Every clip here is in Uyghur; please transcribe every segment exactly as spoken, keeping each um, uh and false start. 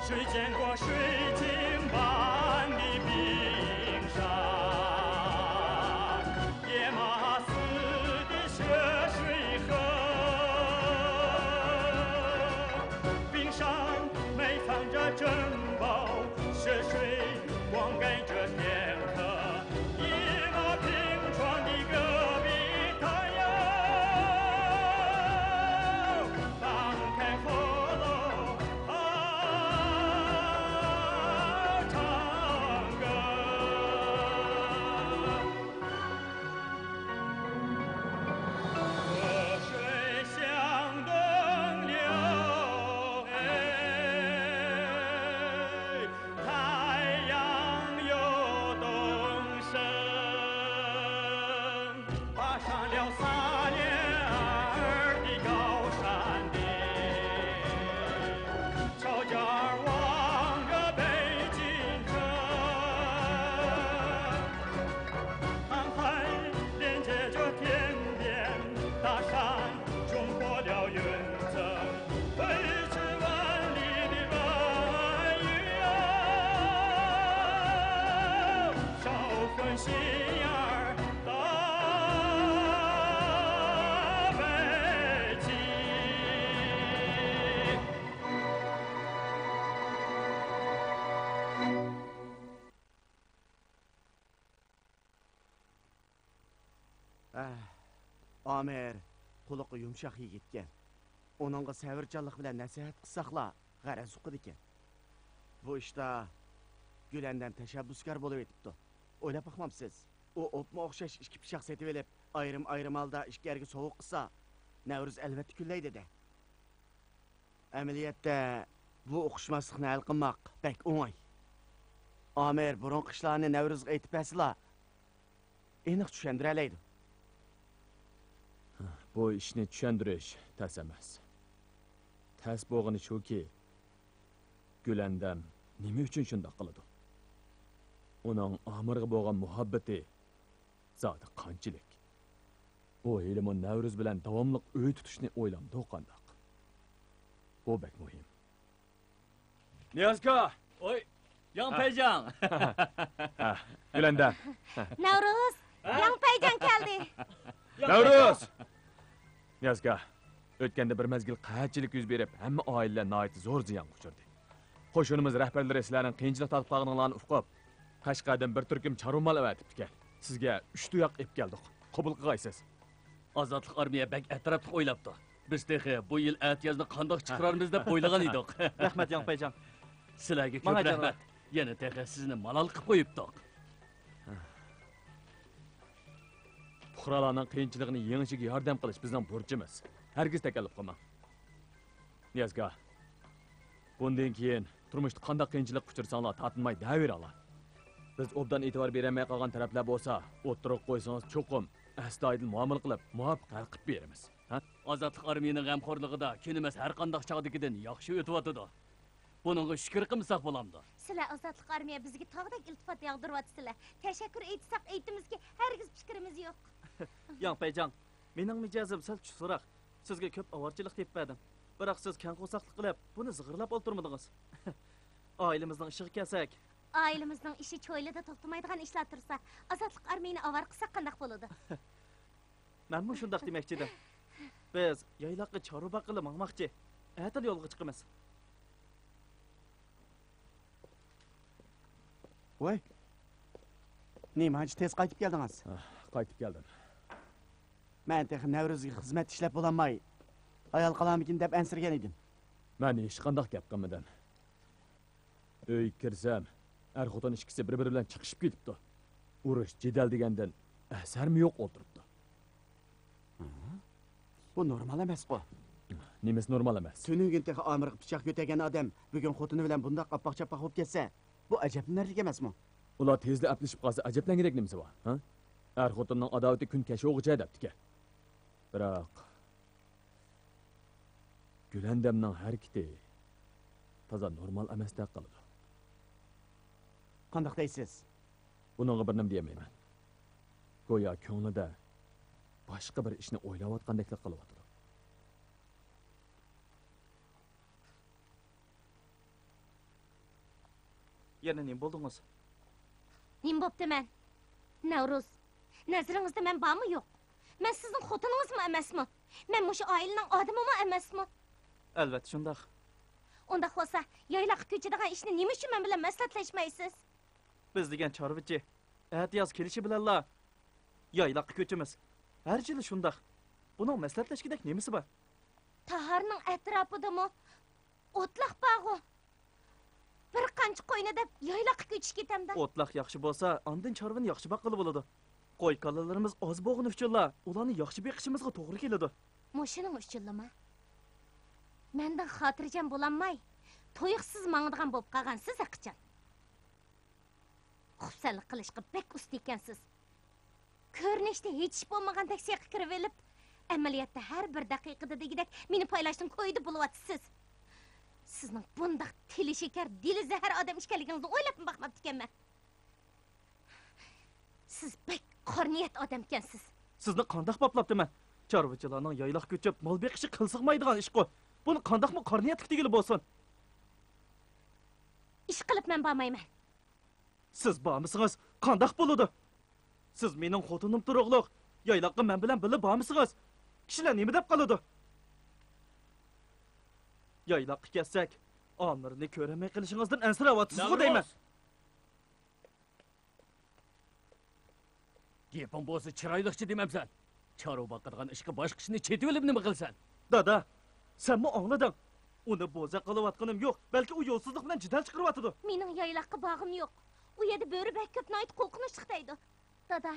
水见过水晶般的冰山，野马似的雪水河，冰山埋藏着珍宝，雪水灌溉着田。 太阳又东升，爬上了撒哈拉的高山顶，朝角望着北京城。 航海连接着天边大山，冲破了云层，飞至万里的蓝云啊，召唤心儿到北京。 ئەھ، ئامىر قۇلىقى يۇمشاق يىگىتكەن. ئۇنىڭغا سەۋرچانلىق بىلەن نەسىھەت قىلساقلا، غەرەز ئۇقىدىكەن. بۇ ئىشتا گۈلەندەم تەشەببۇسكار بولۇۋېتىپتۇ. ئويلاپ باقمامسىز؟ ئۇ ئوپمۇ ئوخشاش ئىككى پىچاق سېتىۋېلىپ، ئايرىم-ئايرىم ھالدا ئىككى ئەرگە سوۋغا قىلسا، نەۋرۇز ئەلۋەتتە كۈنلەيدۇ-دە. ئەمەلىيەتتە، بۇ ئۇقۇشماسلىقنى ھەل قىلماق بەك ئوڭاي. ئامىر بۇرۇنقى ئىشلارنى نەۋرۇزغا ئېيتىپ بەرسىلا، ئېنىق چۈشەندۈرەلەيدۇ. بۇ ئىشنى چۈشەندۈرۈش تەس ئەمەس. تەس بولغىنى شۇكى، گۈلەندەم نېمە ئۈچۈن شۇنداق قىلىدۇ؟ ئۇنىڭ ئامىرغا بولغان مۇھەببىتى زادى قانچىلىك؟ ئۇ ھېلىمۇ نەۋرۇز بىلەن داۋاملىق ئۆي تۇتۇشنى ئويلامدۇ قانداق؟ بۇ بەك مۇھىم. نىيازكا! ئوي، ياڭ ھە. پەيجاڭ! ھە، گۈلەندەم. نەۋرۇز، ھە؟ ياڭ پەيجاڭ كەلدى. نەۋرۇز! نىيازكا، ئۆتكەندە بىر مەزگىل قەھەتچىلىك يۈز بېرىپ، ھەممە ئائىلىلەر ناھايىتى زور زىيانغا ئۇچرىدى. قوشۇنىمىز رەھبەرلىرى سىلەرنىڭ قىيىنچىلىق تارتىپ قالغىنىڭلارنى ئۇقۇپ، قەشقەردىن بىر تۈركۈم چارۋا مال ئەۋەتىپتىكەن. سىزگە ئۈچ تۇياق ئېلىپ كەلدۇق. قوبۇل قىلغايسىز. ئازادلىق ئارمىيە بەك ئەتراپلىق ئويلاپتۇ. بىز تېخى بۇ يىل ئەتىيازنى قانداق چىقىرارمىز دەپ ئويلىغان ئىدۇق. رەھمەت، ياڭ پەيجاڭ. سىلەرگە كۆپ ماڭا رەھمەت. يەنە تېخى سىزنى مالال قىلىپ قويۇپتۇق. پۇقرالارنىڭ قىيىنچىلىقىنى يېڭىشىگە ياردەم قىلىش بىزنىڭ بۇرچىمىز. ھەرگىز تەكەللۇپ قىلماڭ. نىيازكا، بۇندىن كېيىن تۇرمۇشتا قانداق قىيىنچىلىققا ئۇچرىساڭلار، تارتىنماي دەۋېرىڭلار. بىز ئوبدان ئېتىبار بېرەلمەي قالغان تەرەپلەر بولسا، ئوتتۇرىغا قويسىڭىز، چوقۇم ئەستايىدىل مۇئامىلە قىلىپ، مۇۋاپىق ھەل قىلىپ بېرىمىز. ھە؟ ئازادلىق ئارمىيىنىڭ غەمخورلۇقىدا كۈنىمىز ھەر قانداق چاغدىكىدىن ياخشى ئۆتۈۋاتىدۇ. بۇنىڭغا شۈكۈر قىلمىساق بولامدۇ؟ سىلەر ئازادلىق ئارمىيە بىزگە تاغدەك ئىلتىپات ياغدۇرۇۋاتىسىلەر. تەشەككۈر ئېيتساق ئېيتىمىزكى، ھەرگىز پىكرىمىز يوق. ياڭ پەيجاڭ، مېنىڭ مىجەزىم سەل چۈستىراق. سىزگە كۆپ ئاۋارىچىلىق تېپىپ بەردىم. بىراق سىز كەڭ قورساقلىق قىلىپ، بۇنى زىغىرلاپ ئولتۇرمىدىڭىز. ئائىلىمىزنىڭ ئىشىغا كەلسەك. ئائىلىمىزنىڭ ئىشى چويلىدا توختىمايدىغان ئىشلار تۇرسا، ئازادلىق ئارمىيىنى ئاۋارە قىلساق قانداق بولىدۇ؟ مەنمۇ شۇنداق دېمەكچىدىم. بىز يايلاققا چارۋا باققىلى ماڭماقچى. ئەتىلا يولغا چىقىمىز. ۋاي، نېمانچە تېز قايتىپ كەلدىڭىز؟ ئاھ، قايتىپ كەلدىم. مەن تېخى نەۋرۇزگە خىزمەت ئىشلەپ بولالماي، ھايال قالارمىكىن دەپ ئەنسىرىگەن ئىدىم. مەن ھېچقانداق گەپ قىلمىدىم. ئۆيگە كىرسەم، ئەر-خوتۇن ئىككىسى بىر-بىرى بىلەن چېقىشىپ كېتىپتۇ. ئۇرۇش، جېدەل دېگەندىن ئەسەرمۇ يوق ئولتۇرۇپتۇ. ھە؟ بۇ نورمال ئەمەسقۇ؟ نېمىسى نورمال ئەمەس؟ تۈنۈگۈن تېخى ئامىرغا پىچاق كۆتەرگەن ئادەم بۈگۈن خوتۇنى بىلەن بۇنداق ئاپئاق-چاپئاق بولۇپ كەتسە، بۇ ئەجەبلىنەرلىك ئەمەسمۇ؟ ئۇلار تېزلا ئەپلىشىپ قالسا ئەجەبلەنگۈدەك نېمىسى بار؟ ھە؟ ئەر-خوتۇننىڭ ئاداۋىتى كۈن كەچ بولغۇچە دەپتىكەن. بىراق، گۈلەندەمنىڭ ھەرىكىتى تازا نورمال ئەمەستەك قىلىدۇ. قانداق دەيسىز؟ بۇنىڭغا بىر نېمە دېيەلمەيمەن. گويا كۆڭلىدە باشقا بىر ئىشنى ئويلاۋاتقاندەكلا قىلىۋاتىدۇ. يەنە نېمە بولدىڭىز؟ نېمە بوپتىمەن؟ نەۋرۇز، نەزىرىڭىزدە مەن بارمۇ يوق؟ مەن سىزنىڭ خوتۇنىڭىزمۇ ئەمەسمۇ؟ مەن مۇشۇ ئائىلىنىڭ ئادىمىمۇ ئەمەسمۇ؟ ئەلۋەتتە شۇنداق. ئۇنداق بولسا، يايلاققا كۆچىدىغان ئىشنى نېمە ئۈچۈن مەن بىلەن مەسلىھەتلەشمەيسىز؟ بىز دېگەن چارۋىچى ئەتىياز كېلىشى بىلەنلا يايلاققا كۆچىمىز. ھەر يىلى شۇنداق. بۇنىڭ مەسلىھەتلەشكۈدەك نېمىسى بار؟ تاھارنىڭ ئەتراپىدىمۇ ئوتلاق بارغۇ. بىر قانچە قوينى دەپ يايلاققا كۆچۈش كېتەمدۇ؟ ئوتلاق ياخشى بولسا، ئاندىن چارۋىنى ياخشى باققىلى بولىدۇ. قوي-كالىلىرىمىز ئاز بولغىنى ئۈچۈنلا ئۇلارنى ياخشى بېقىشىمىزغا توغرا كېلىدۇ. مۇشۇنىڭ ئۈچۈنلىما؟ مەندىن خاتىرجەم بولالماي، تۇيۇقسىز ماڭىدىغان بولۇپ قالغانسىز ھەقىچان. خۇپسەنلىك قىلىشقا بەك ئۇستا ئىكەنسىز. كۆرۈنۈشتە ھېچ ئىش بولمىغاندەك سىياققا كىرىۋېلىپ، ئەمەلىيەتتە ھەر بىر دەقىقىدە دېگۈدەك مېنى پايلاشنىڭ كويىدا بولۇۋاتىسىز. سىزنىڭ بۇنداق تىلى شېكەر، دىلى زەھەر ئادەم ئىكەنلىكىڭىزنى ئويلاپمۇ باقماپتىكەنمەن. سىز بەك قارا نىيەت ئادەمكەنسىز. سىزنى قانداق باپلاپتىمەن؟ چارۋىچىلارنىڭ يايلاققا كۆچۈپ مال بېقىشى قىلسىغۇ مايدىغان ئىشقۇ. بۇنى قانداقمۇ قارا نىيەتلىك دېگىلى بولسۇن؟ ئىشقىلىپ مەن بارمايمەن. سىز بارمىسىڭىز قانداق بولىدۇ؟ سىز مېنىڭ خوتۇنۇم تۇرۇقلۇق. يايلاققا مەن بىلەن بىللە بارمىسىڭىز، كىشىلەر نېمە دەپ قالىدۇ؟ يايلاققا كەتسەك، ئامىرنى كۆرەلمەي قېلىشىڭىزدىن ئەنسىرەۋاتىسىزغۇ دەيمەن. گېپىڭ بولسا چىرايلىقچە دېمەمسەن. چارۋا باقىدىغان ئىشقا باشقىسىنى چېتىۋېلىپ نېمە قىلىسەن؟ دادا، سەنمۇ ئاڭلىدىڭ. ئۇنى بوزەك قىلىۋاتقىنىم يوق، بەلكى ئۇ يولسىزلىق بىلەن جېدەل چىقىرىۋاتىدۇ. مېنىڭ يايلاققا بارغۇم يوق. ئۇ يەردە بۆرە بەك كۆپ، ناھايىتى قورقۇنچلۇق دەيدۇ. دادا،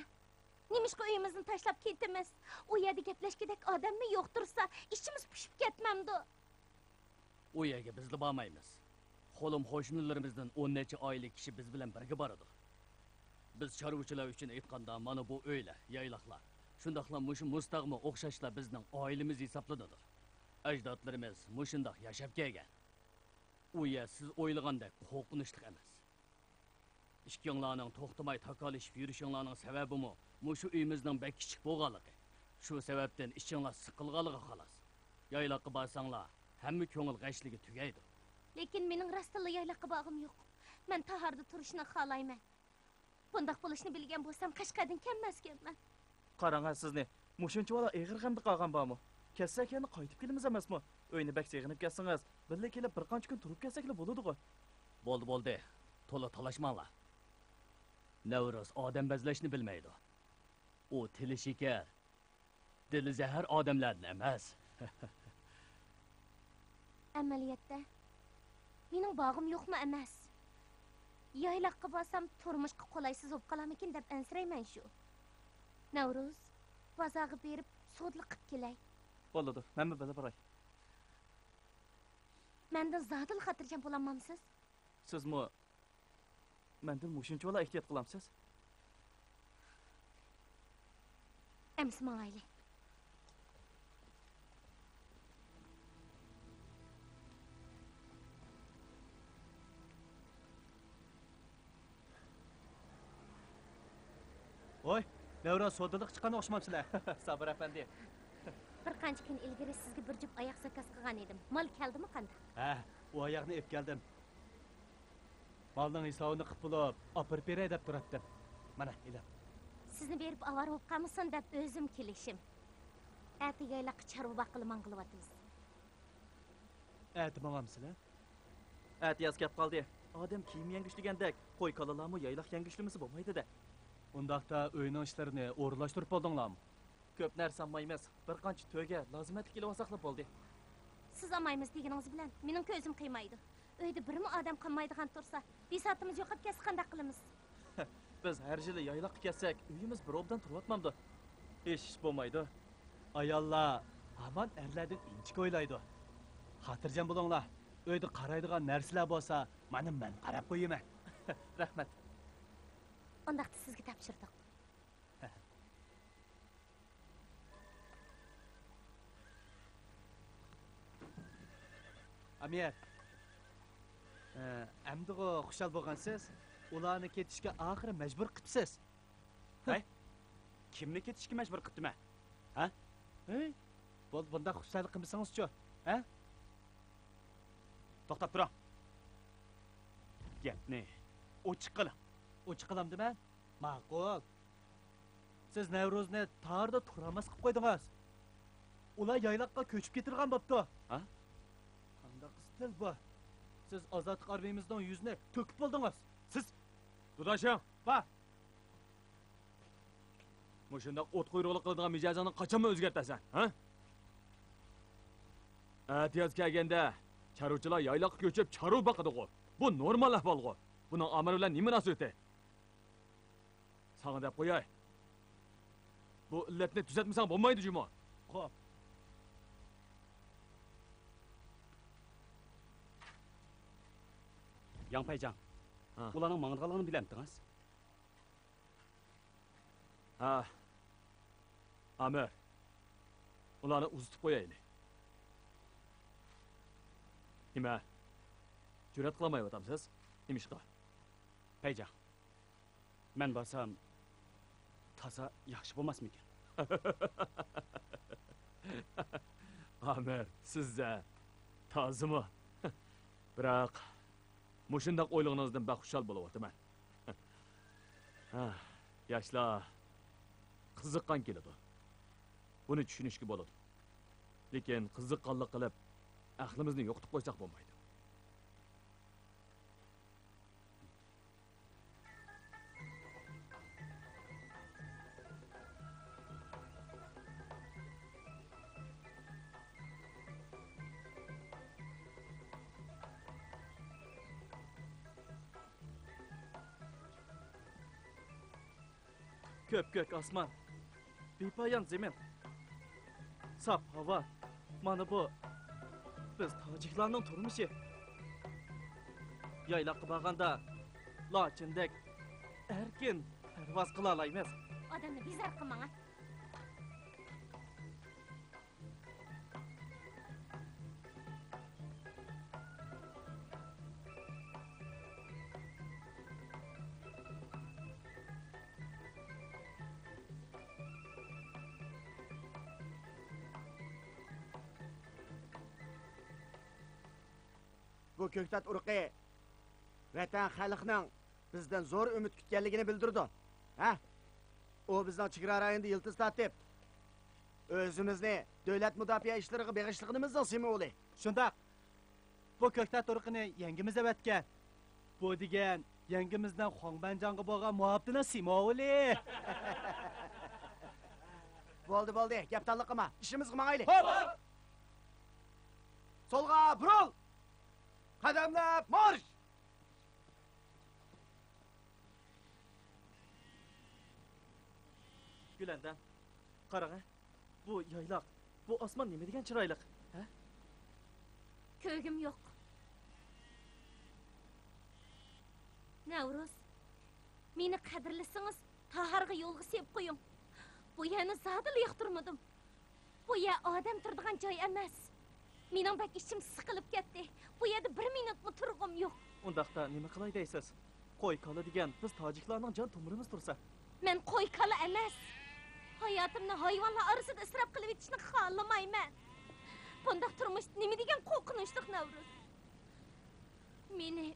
نېمىشقا ئۆيىمىزنى تاشلاپ كېتىمىز؟ ئۇ يەردە گەپلەشكۈدەك ئادەممۇ يوقتۇرسا، ئىچىمىز پۇشۇپ كەتمەمدۇ؟ ئۇ يەرگە بىزلا بارمايمىز. قولۇم قوشنىلىرىمىزدىن ئون نەچچە ئائىلە كىشى بىز بىلەن بىرگە بارىدۇ. بىز چارۋىچىلار ئۈچۈن ئېيتقاندا، مانا بۇ ئۆيلەر، يايلاقلار، شۇنداقلا مۇشۇ مۇز تاغمۇ ئوخشاشلا بىزنىڭ ئائىلىمىز ھېسابلىنىدۇ. ئەجدادلىرىمىز مۇشۇنداق ياشاپ كەلگەن. ئۇ يەر سىز ئويلىغاندەك قورقۇنچلۇق ئەمەس. ئىككىڭلارنىڭ توختىماي تاكالىشىپ يۈرۈشۈڭلارنىڭ سەۋەبىمۇ مۇشۇ ئۆيىمىزنىڭ بەك كىچىك بولغانلىقى. شۇ سەۋەبتىن ئىچىڭلار سىقىلغانلىقى خالاس. يايلاققا بارساڭلار، ھەممە كۆڭۈل غەشلىكى تۈگەيدۇ. لېكىن مېنىڭ راستتىنلا يايلاققا بارغۇم يوق. مەن تاھاردا تۇرۇشنى خالايمەن. بۇنداق بولۇشىنى بىلگەن بولسام، قەشقەردىن كەلمەسكەنمەن. قاراڭ ھە سىزنى، مۇشۇنچىۋالا ئېغىر غەمدە قالغان بارمۇ؟ كەتسەك يەنە قايتىپ كېلىمىز ئەمەسمۇ؟ ئۆينى بەك سېغىنىپ كەتسىڭىز، بىللە كېلىپ بىر قانچە كۈن تۇرۇپ كەتسەكلا بولىدىغۇ. بولدى، بولدى. تولا تالاشماڭلار. نەۋرۇز ئادەم بەزلەشنى بىلمەيدۇ. ئۇ تىلى شېكەر، دىلى زەھەر ئادەملەردىن ئەمەس. ئەمەلىيەتتە، مېنىڭ بارغۇم يوقمۇ ئەمەس؟ يايلاققا بارسام، تۇرمۇشقا قولايسىز بولۇپ قالارمىكىن دەپ ئەنسىرەيمەن شۇ. نەۋرۇز، بازارغا بېرىپ سودىلىق قىپ كېلەي. بولىدۇ، مەنمۇ بىللە باراي. مەندىن زادىلا خاتىرجەم بولالمامسىز؟ سىزمۇ مەندىن مۇشۇنچىۋالا ئېھتىيات قىلامسىز؟ ئەمىسە ماڭايلى. ۋاي، نەۋرە سودىلىق چىققان ئوخشىمامسىلەر؟ سابىر ئەپەندى. بىر قانچە كۈن ئىلگىرى سىزگە بىر جۈپ ئاياق زاكاز قىلغان ئىدىم. مال كەلدىمۇ قانداق؟ ھە، ئۇ ئاياقنى ئېلىپ كەلدىم. مالنىڭ ھېسابىنى قىلىپ بولۇپ، ئاپىرىپ بېرەي دەپ تۇراتتىم. مانا، ئېلىڭ. سىزنى بېرىپ ئاۋارە بولۇپ قالمىسۇن دەپ ئۆزۈم كېلىشىم. ئەتە يايلاققا چارۋا باققىلى ماڭغىلى بولىمىز. ئەتە ماڭامسىلەر؟ ئەتىياز كەپ قالدى. ئادەم كىيىم يەڭگۈشلىگەندەك، قوي-كالىلارمۇ يايلاق يەڭگۈشلىمىسە بولمايدۇ-دە. ئۇنداقتا ئۆينىڭ ئىشلىرىنى ئورۇنلاشتۇرۇپ بولدۇڭلارمۇ؟ كۆپ نەرسە ئالمايمىز. بىر قانچە تۆگە، لازىمەتلىك ئېلىۋالساقلا بولدى. سىز ئالمايمىز دېگىنىڭىز بىلەن مېنىڭ كۆزۈم قىيمايدۇ. ئۆيدە بىرمۇ ئادەم قالمايدىغان تۇرسا، بىساتىمىز يوقاپ كەتسە قانداق قىلىمىز؟ بىز ھەر يىلى يايلاققا كەتسەك، ئۆيىمىز بىر ئوبدان تۇرۇۋاتمامدۇ؟ ھېچ ئىش بولمايدۇ. ئاياللار ھامان ئەرلەردىن ئىنچىكە ئويلايدۇ. خاتىرجەم بولۇڭلار، ئۆيدە قارايدىغان نەرسىلەر بولسا، مانا مەن قاراپ قويىمەن. رەھمەت. ئۇنداقتا سىزگە تاپشۇردۇق. ئامىر، ئە، ئەمدىغۇ خۇشال بولغانسىز؟ ئۇلارنى كېتىشكە ئاخىرى مەجبۇر قىپسىز. ھەي، كىمنى كېتىشكە مەجبۇر قىپتىمەن؟ ھە؟ ھەي، بولدى، بۇنداق خۇشاللىق قىلمىسىڭىزچۇ؟ ھە؟ توختاپ تۇرۇڭ. گەپنى ئوچۇق قىلىڭ. ئوچۇق قىلامدىمەن؟ ماقۇل. سىز نەۋرۇزنى تاردا تۇرالماس قىلىپ قويدىڭىز. ئۇلار يايلاققا كۆچۈپ كېتىدىغان بوپتۇ. ھە؟ قانداق ئىستىل بۇ؟ سىز ئازادلىق ئارمىيىمىزنىڭ يۈزىنى تۆكۈپ بولدىڭىز. سىز دۇداشىڭ! بار! مۇشۇنداق ئوت قۇيرۇقلۇق قىلىدىغان مىجەزىڭنى قاچانمۇ ئۆزگەرتەرسەن، ھە؟ ئەتىياز كەلگەندە چارۋىچىلار يايلاققا كۆچۈپ چارۋا باقىدىغۇ. بۇ نورمال ئەھۋالغۇ. بۇنىڭ ئامىر بىلەن نېمە مۇناسىۋىتى؟ ساڭا دەپ قوياي. بۇ ئىللەتنى تۈزەتمىسەڭ بولمايدۇ جۇمۇ. خوپ. ياڭ پەيجاڭ، ھە. ئۇلارنىڭ ماڭىدىغانلىقىنى بىلەمتىڭىز؟ ھە. ئامىر، ئۇلارنى ئۇزىتىپ قويايلى. نېمە؟ جۈرئەت قىلالمايۋاتامسىز؟ نېمىشقا؟ پەيجاڭ، مەن بارسام، تازا ياخشى بولماسمىكىن؟ ئامىر، سىز-ھە تازىمۇ؟ بىراق، مۇشۇنداق ئويلىغىنىڭىزدىن بەك خۇشال بولۇۋاتىمەن. ھە، ياشلار قىزىققان كېلىدۇ. بۇنى چۈشىنىشكە بولىدۇ. لېكىن قىزىققانلىق قىلىپ، ئەقلىمىزنى يوقىتىپ قويساق بولمايدۇ. كۆپكۆك ئاسمان، بىپايان زېمىن، ساپ ھاۋا، مانا بۇ بىز تاجىكلارنىڭ تۇرمۇشى. يايلاققا بارغاندا لاچىندەك ئەركىن پەرۋاز قىلالايمىز. ئادەمنى بىزار قىلماڭ، ھە. بۇ كۆكتات ئۇرۇقى ۋەتەن خەلقىنىڭ بىزدىن زور ئۈمىد كۈتكەنلىكىنى بىلدۈرىدۇ. ھە؟ ئۇ بىزنىڭ چېگرا رايونىدا يىلتىز تارتىپ، ئۆزىمىزنى دۆلەت مۇداپىئە ئىشلىرىغا بېغىشلىغىنىمىزنىڭ سىمۋولى. شۇنداق. بۇ كۆكتات ئۇرۇقىنى يەڭگىمىز ئەۋەتكەن. بۇ دېگەن يەڭگىمىزنىڭ خۇاڭبەنجاڭغا بولغان مۇھەببىتىنىڭ سىمۋولى. بولدى، بولدى، گەپ تاللىق قىلما. ئىشىمىزغا ماڭايلى. ھوپ! سولغا بۇرۇل! قەدەملەپ مارش! گۈلەندەم، قاراڭە، بۇ يايلاق، بۇ ئاسمان نېمە دېگەن چىرايلىق، ھە؟ كۆرگۈم يوق. نەۋرۇز، مېنى قەدىرلىسىڭىز، تاھارغا يولغا سېلىپ قويۇڭ. بۇ يەرنى زادىلا ياقتۇرمىدىم. بۇ يەر ئادەم تۇرىدىغان جاي ئەمەس. مېنىڭ بەك ئىچىم سىقىلىپ كەتتى. بۇ يەردە بىر مىنۇتمۇ تۇرغۇم يوق. ئۇنداقتا نېمە قىلاي دەيسىز؟ قوي، كالا دېگەن بىز تاجىكلارنىڭ جان تومۇرىمىز تۇرسا. مەن قوي، كالا ئەمەس. ھاياتىمنى ھايۋانلار ئارىسىدا ئىسراپ قىلىۋېتىشنى خالىمايمەن. بۇنداق تۇرمۇش نېمە دېگەن قورقۇنچلۇق، نەۋرۇز. مېنى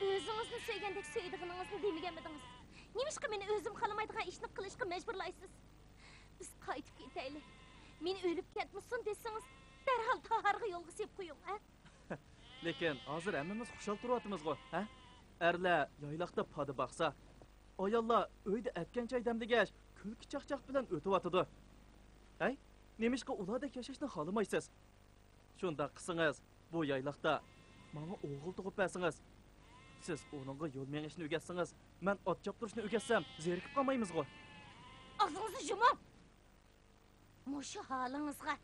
ئۆزىڭىزنى سۆيگەندەك سۆيىدىغىنىڭىزنى دېمىگەنمىدىڭىز؟ نېمىشقا مېنى ئۆزۈم خالىمايدىغان ئىشنى قىلىشقا مەجبۇرلايسىز؟ بىز قايتىپ كېتەيلى. مېنى ئۆلۈپ كەتمىسۇن دېسىڭىز، دەرھال تاھارغا يولغا سېلىپ قويۇڭ، ھە؟ لېكىن ھازىر ھەممىمىز خۇشال تۇرۇۋاتىمىزغۇ، ھە؟ ئەرلەر يايلاقتا پادا باقسا، ئاياللار ئۆيدە ئەتكەن چاي دەملىگەچ، كۈلكە چاقچاق بىلەن ئۆتۈۋاتىدۇ. ھەي، نېمىشقا ئۇلاردەك ياشاشنى خالىمايسىز؟ شۇنداق قىلسىڭىز، بۇ يايلاقتا ماڭا ئوغۇل تۇغۇپ بەرسىڭىز، سىز ئۇنىڭغا يول مېڭىشنى ئۆگەتسىڭىز، مەن ئات چاپتۇرۇشنى ئۆگەتسەم، زېرىكىپ قالمايمىزغۇ؟ ئاغزىڭىزنى يۇمۇڭ! مۇشۇ ھالىڭىزغا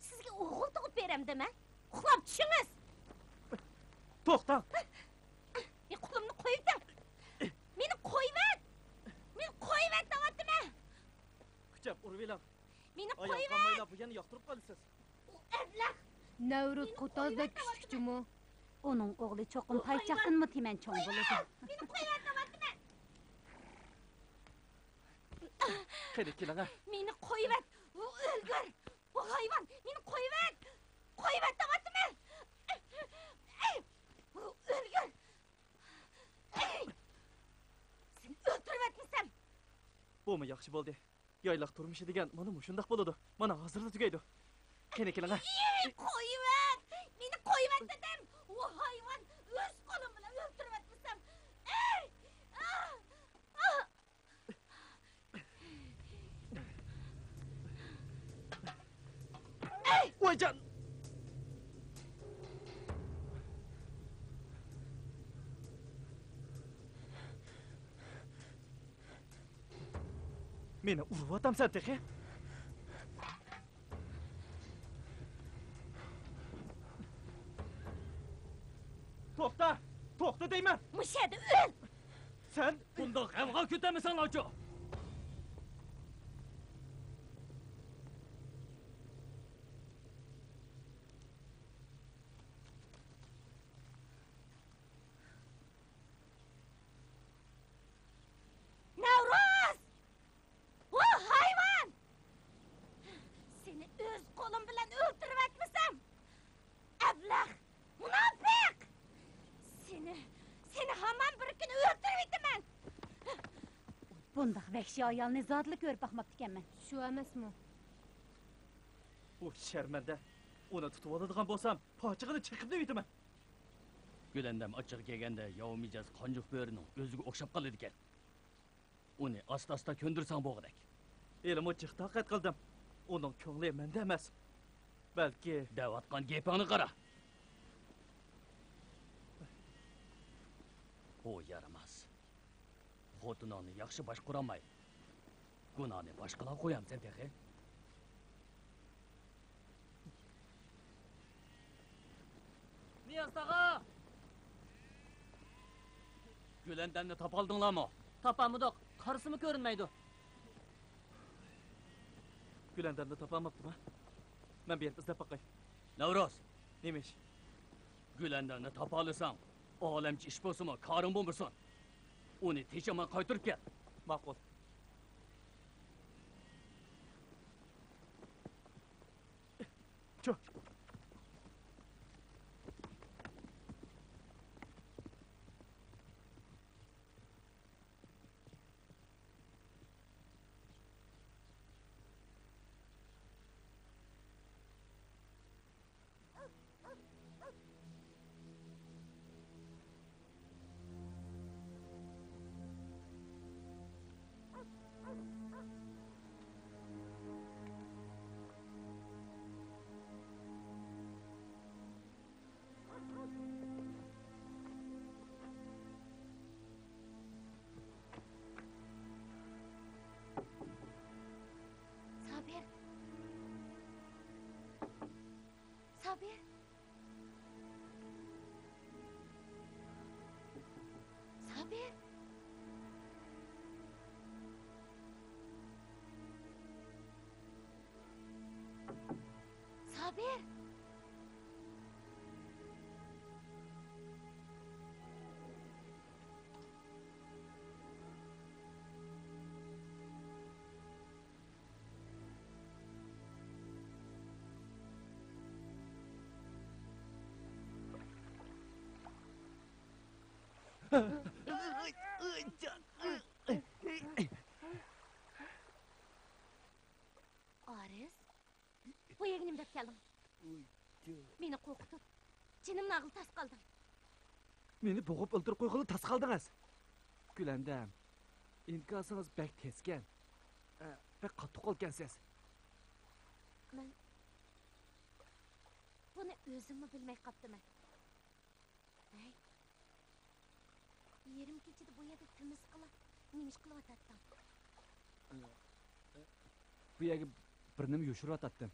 سىزگە ئوغۇل تۇغۇپ بېرەمدىمەن؟ ئۇخلاپ چۈشىڭىز! توختاڭ! مېنى، قولۇمنى قويۇۋېتىڭ! مېنى قويۇۋەت! مېنى قويۇۋەت دەۋاتىمەن! كۈچەپ ئۇرۇۋېلىڭ! مېنى قويۇۋەت! ئايان قالمايلا بۇ يەرنى ياقتۇرۇپ قالىسىز. ئۇ ئەبلەخ! نەۋرۇز قوتازدەك كۈچلۈك جۇمۇ. ئۇنىڭ ئوغلى چوقۇم پايچاقتىنمۇ تېمەن چوڭ بولىدۇ. مېنى قويۇۋەت دەۋاتىمەن! قېنى كېلىڭە. مېنى قويۇۋەت! ئۇ ئۆلگۈر! بۇ ھايۋان! مېنى قويۇۋەت! قويۇۋەت دەۋاتىمەن! ئۇ ئۆلگۈر! ئەي! بۇمۇ ياخشى بولدى. يايلاق تۇرمۇشى دېگەن مانا مۇشۇنداق بولىدۇ. مانا ھازىرلا تۈگەيدۇ. قېنى كېلىڭە. ئېي، قويۇۋەت! مېنى قويۇۋەت دېدىم! ئۇ ھايۋان ئۆز قولۇم بىلەن ئۆلتۈرۈۋەتمىسەم! ئېي! ئاھ! ئاھ! ۋايجان! مېنى ئۇرۇۋاتامسەن تېخى؟ توختا! توختا دەيمەن! مۇشۇ يەردە ئۆل! سەن بۇنداق غەۋغا كۆتەرمىسەڭلارچۇ! نەۋرۇز! ۋاھ ھايۋان! سېنى ئۆز قولۇم بىلەن ئۆلتۈرۈۋەتمىسەم! ئەبلەخ! مۇناپىق! سېنى، سېنى ھامان بىر كۈنى ئۆلتۈرۈۋېتىمەن! بۇنداق ۋەھشىي ئايالنى زادىلا كۆرۈپ باقماپتىكەنمەن. شۇ ئەمەسمۇ؟ ئۇ شەرمەندە. ئۇنى تۇتۇۋالىدىغان بولسام، پاچىقىنى چېقىپ نېمىتىمەن؟ گۈلەندەم ئاچچىقى كەلگەندە ياۋا مىجەز قانجۇق بۆرىنىڭ ئۆزىگە ئوخشاپ قالىدىكەن. ئۇنى ئاستا-ئاستا كۆندۈرسەڭ بولغۇدەك. ھېلىمۇ جىق تاقەت قىلدىم. ئۇنىڭ كۆڭلى مەندە ئەمەس. بەلكى. دەۋاتقان گېپىڭنى قارا. بۇ يارىماس. خوتۇنۇڭنى ياخشى باشقۇرالماي، گۇناھنى باشقىلارغا قويامسەن تېخى؟ نىياز تاغا! گۈلەندەمنى تاپالدىڭلارمۇ؟ تاپالمىدۇق، قارىسىمۇ كۆرۈنمەيدۇ. گۈلەندەمنى تاپالماپتىما؟ مەن بېرىپ ئىزدەپ باقاي. نەۋرۇز! نېمە ئىش؟ گۈلەندەمنى تاپالىساڭ، ئالەمچە ئىش بولسىمۇ، كارىڭ بولمىسۇن. ئۇنى تېشىماي قايتۇرۇپ كەل. ماقۇل. چۇ. سابىر! سابىر! سابىر! سابىر! ئارىز، بۇ يەرگە نېمە دەپ كەلدىڭ؟ مېنى قورقۇتۇپ، جېنىمنى ئالغىلى تاس قالدىڭ. مېنى بوغۇپ ئۆلتۈرۈپ قويغىلى تاس قالدىڭىز. گۈلەندەم، ئىنكاسىڭىز بەك تېزكەن. ئە، بەك قاتتىق قولكەنسىز. مەن بۇنى ئۆزۈممۇ بىلمەي قاپتىمەن. ھەي، يېرىم كېچىدە بۇ يەردە تىمىسقىلا نېمە ئىش قىلىۋاتاتتىڭ؟ بۇ يەرگە بىر نېمە يوشۇرۇۋاتاتتىم.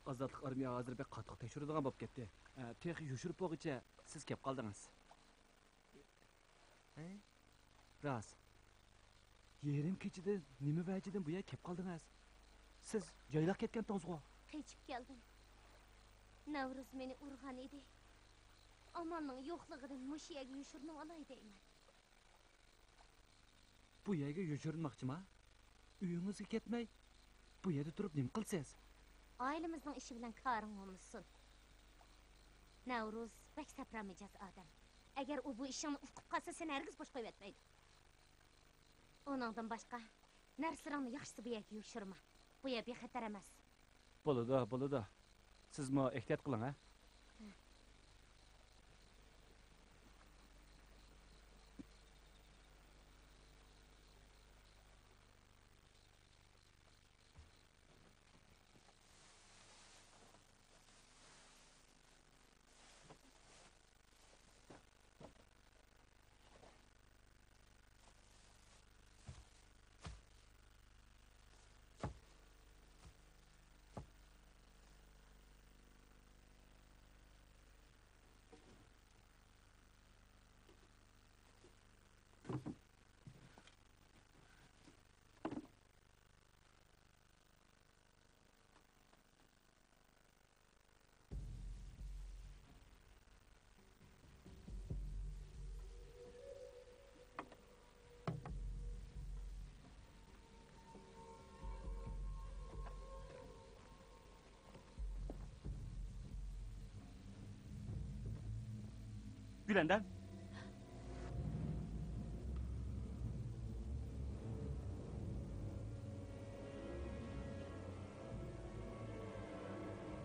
ئازادلىق ئارمىيە ھازىر بەك قاتتىق تەكشۈرىدىغان بولۇپ كەتتى. ئە، تېخى يوشۇرۇپ بولغۇچە سىز كەپ قالدىڭىز. ھە؟ راست. يېرىم كېچىدە نېمە ۋەجىدىن بۇ يەرگە كەپ قالدىڭىز؟ سىز يايلاق كەتكەنتىڭىزغۇ؟ قېچىپ كەلدىم. نەۋرۇز مېنى ئۇرغان ئىدى. ئامالنىڭ يوقلۇقىدىن مۇشۇ يەرگە يوشۇرۇنۇۋالاي دەيمەن. بۇ يەرگە يوشۇرۇنماقچىما؟ ئۆيىڭىزگە كەتمەي، بۇ يەردە تۇرۇپ نېمە قىلىسىز؟ ئائىلىمىزنىڭ ئىشى بىلەن كارىڭ بولمىسۇن. نەۋرۇز بەك سەپرا مىجەز ئادەم. ئەگەر ئۇ بۇ ئىشىڭنى ئۇقۇپ قالسا، سېنى ھەرگىز بوش قويۇۋەتمەيدۇ. ئۇنىڭدىن باشقا، نەرسىلىرىڭنى ياخشىسى بۇ يەرگە يوشۇرما. بۇ يەر بىخەتەر ئەمەس. بولىدۇ، بولىدۇ. سىزمۇ ئېھتىيات قىلىڭ، ھە؟ گۈلەندەم.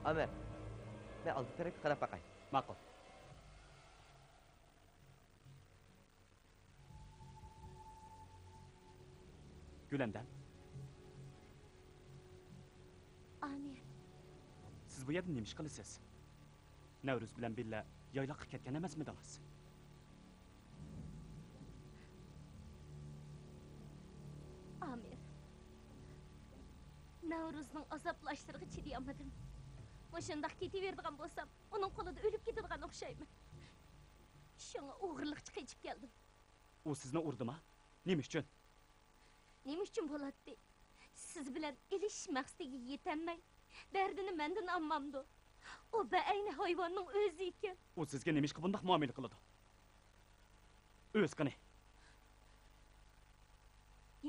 ئامىر، مەن ئالدى تەرەپكە قاراپ باقاي. ماقۇل. گۈلەندەم. ئامىر. سىز بۇ يەردە نېمە ئىش قىلىسىز؟ نەۋرۇز بىلەن بىللە يايلاققا كەتكەن ئەمەسمىدىڭىز؟ ئامىر. نەۋرۇزنىڭ ئازابلاشلىرىغا چىدىيالمىدىم. مۇشۇنداق كېتىۋېرىدىغان بولسام، ئۇنىڭ قولىدا ئۆلۈپ كېتىدىغان ئوخشايمەن. شۇڭا ئوغرىلىقچە قېچىپ كەلدىم. ئۇ سىزنى ئۇردىما؟ نېمە ئۈچۈن؟ نېمە ئۈچۈن بولاتتى؟ سىز بىلەن ئېلىشىش مەقسىتىگە يېتەلمەي، دەردىنى مەندىن ئالمامدۇ؟ ئۇ بەئەينى ھايۋاننىڭ ئۆزى ئىكەن. ئۇ سىزگە نېمىشقا بۇنداق مۇئامىلە قىلىدۇ؟ ئۆز قېنى؟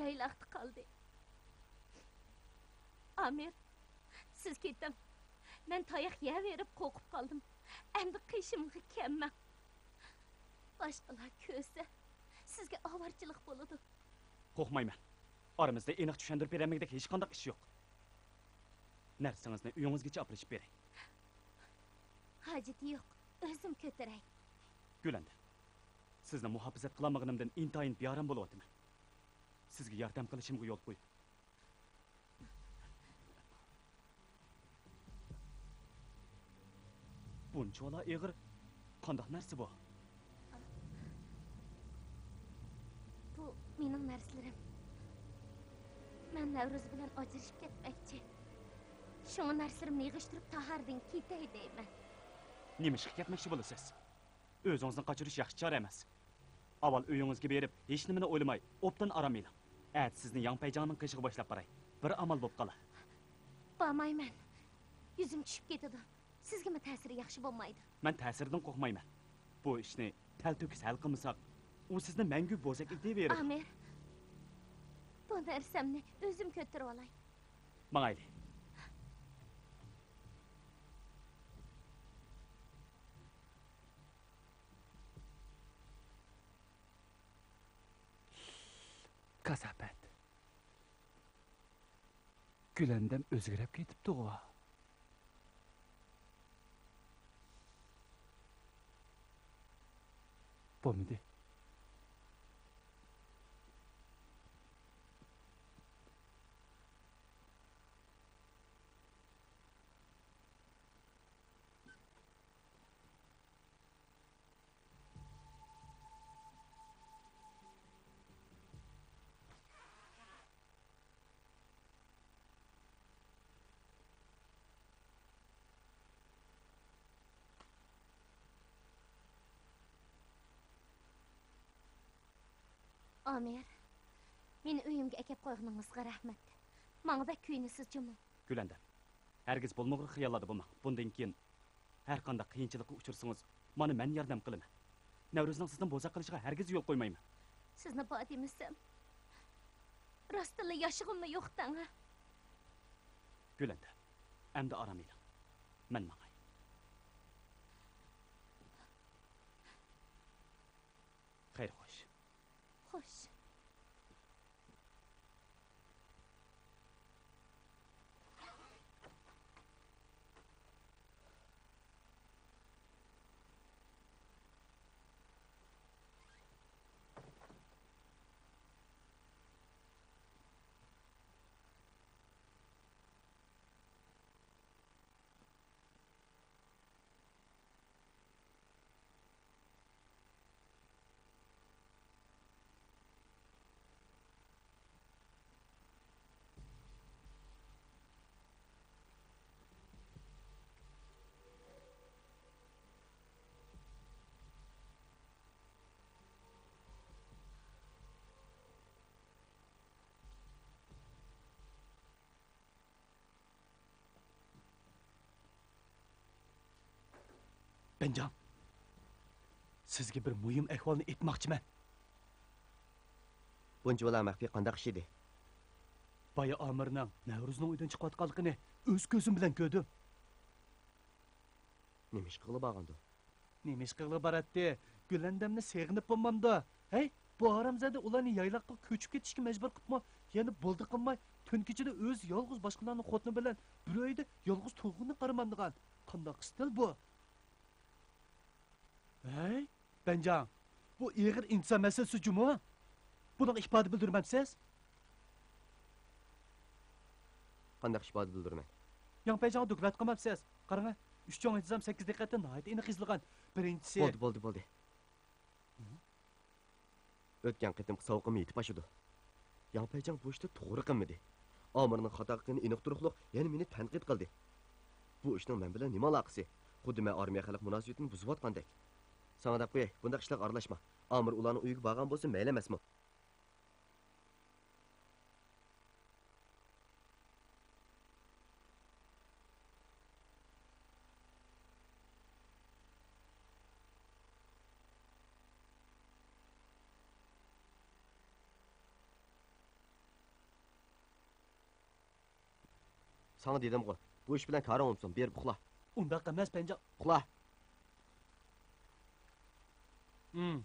يايلاقتا قالدى. ئامىر، سىز كېتىڭ. مەن تاياق يەۋېرىپ قورقۇپ قالدىم. ئەمدى قېشىمغا كەلمەڭ. باشقىلار كۆرسە، سىزگە ئاۋارىچىلىق بولىدۇ. قورقمايمەن. ئارىمىزدا ئېنىق چۈشەندۈرۈپ بېرەلمىگۈدەك ھېچقانداق ئىش يوق. نەرسىڭىزنى ئۆيىڭىزگىچە ئاپىرىشىپ بېرەي. ھاجىتى يوق، ئۆزۈم كۆتۈرەي. گۈلەندەم، سىزنى مۇھاپىزەت قىلالمىغىنىمدىن ئىنتايىن بىئارام بولۇۋاتىمەن. سىزگە ياردەم قىلىشىمغا يول قويۇڭ. بۇنچىۋالا ئېغىر قانداق نەرسە بۇ؟ بۇ مېنىڭ نەرسىلىرىم. مەن نەۋرۇز بىلەن ئاجرىشىپ كەتمەكچى. شۇڭا نەرسىلىرىمنى يىغىشتۇرۇپ تاھاردىن كېتەي دەيمەن. نېمىشقا كەتمەكچى بولىسىز؟ ئۆزىڭىزنى قاچۇرۇش ياخشى چارە ئەمەس. ئاۋۋال ئۆيىڭىزگە بېرىپ، ھېچنېمىنى ئويلىماي، ئوبدان ئارام ئېلىڭ. ئەتە سىزنى ياڭپەيجاڭنىڭ قېشىغا باشلاپ باراي. بىر ئامال بوپ قالا. بارمايمەن. يۈزۈم چۈشۈپ كېتىدۇ. سىزگىمۇ تەسىرى ياخشى بولمايدۇ. مەن تەسىرىدىن قورقمايمەن. بۇ ئىشنى تەلتۆكۈس ھەل قىلمىساق، ئۇ سىزنى مەڭگۈ بوزەك ئېتىۋېرىدۇ. ئامىر، بۇ نەرسەمنى ئۆزۈم كۆتۈرۈۋالاي. ماڭايلى. كاساپەت. گۈلەندەم ئۆزگىرىپ كېتىپتىغۇ. بولمىدى. ئامىر، مېنى ئۆيۈمگە ئەكەپ قويغىنىڭىزغا رەھمەت. ماڭا بەك كۆيۈنىسىز جۇمۇ. گۈلەندەم، ھەرگىز بولمىغۇر خىياللاردا بولماڭ. بۇندىن كېيىن ھەر قانداق قىيىنچىلىققا ئۇچرىسىڭىز، مانا مەن ياردەم قىلىمەن. نەۋرۇزنىڭ سىزنى بوزەك قىلىشىغا ھەرگىز يول قويمايمەن. سىزنى بار دېمىسەم، راستتىنلا ياشىغۇممۇ يوق دەڭ ھە. گۈلەندەم، ئەمدى ئارام ئېلىڭ. مەن ماڭاي. خەير خوش. خوش. ئەنجان، سىزگە بىر مۇھىم ئەھۋالنى ئېيتماقچىمەن. بۇنچىۋالا مەخپىي قانداق ئىش ئىدى؟ بايا ئامىرنىڭ نەۋرۇزنىڭ ئۆيىدىن چىقىۋاتقانلىقىنى ئۆز كۆزۈم بىلەن كۆردۈم. نېمە ئىش قىلغىلى بارغاندۇ؟ نېمە ئىش قىلغىلى باراتتى؟ گۈلەندەمنى سېغىنىپ بولمامدۇ؟ ھەي، بۇ ھارامزادە ئۇلارنى يايلاققا كۆچۈپ كېتىشكە مەجبۇر قىپمۇ؟ يەنە بولدى قىلماي، تۈن كېچىدە ئۆزى يالغۇز باشقىلارنىڭ خوتۇنى بىلەن بىر ئۆيدە يالغۇز تۇرغىنىنى قارىمامدىغان. قانداق ئىستىل بۇ؟ ھەي، بەنجاڭ، بۇ ئېغىر ئىنتىزام مەسىلىسى جۇمۇ. بۇنىڭغا ئىپادە بىلدۈرمەمسىز؟ قانداق ئىپادە بىلدۈرىمەن؟ ياڭ پەيجاڭغا دوكلات قىلمامسىز؟ قاراڭە، ئۈچ چوڭ ئىنتىزام سەككىز دىققەتتە ناھايىتى ئېنىق يېزىلغان. بىرىنچىسى. بولدى، بولدى، بولدى. ئۆتكەن قېتىمقى سوۋغىمۇ يېتىپ ئاشىدۇ. ياڭ پەيجاڭ بۇ ئىشتا توغرا قىلمىدى. ئامىرنىڭ خاتا قىلغىنى ئېنىق تۇرۇقلۇق يەنە مېنى تەنقىد قىلدى. بۇ ئىشنىڭ مەن بىلەن نېمە ئالاقىسى؟ خۇددى مەن ئارمىيە خەلق مۇناسىۋىتىنى بۇزۇۋاتقاندەك. ساڭا دەپ قوياي، بۇنداق ئىشلارغا ئارىلاشما. ئامىر ئۇلارنىڭ ئۆيىگە بارغان بولسا مەيلى ئەمەسمۇ؟ ساڭا دېدىمغۇ، بۇ ئىش بىلەن كارىڭ بولمىسۇن، بېرىپ ئۇخلا. ئۇنداق ئەمەس، پەنجان. ئۇخلا. ھىم.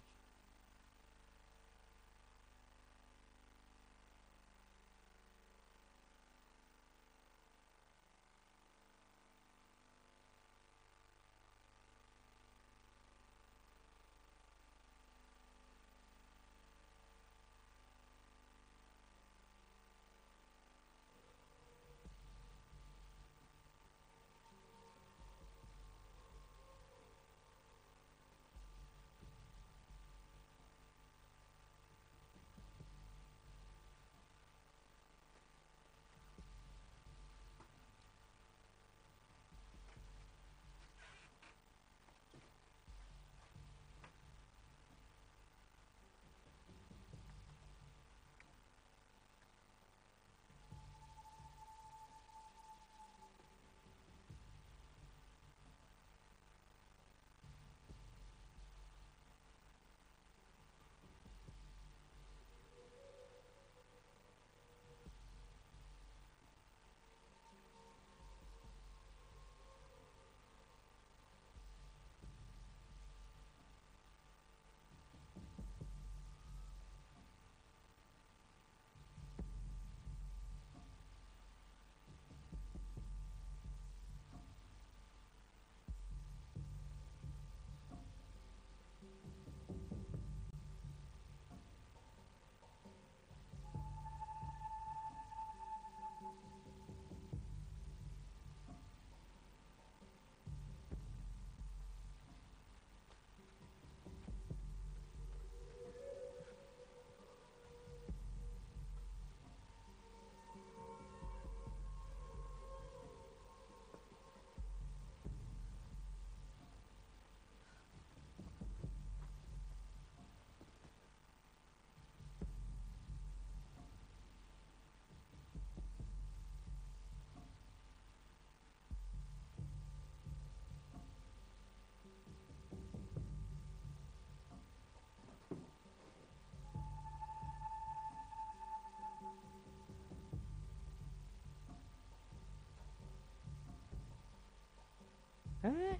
ھەي،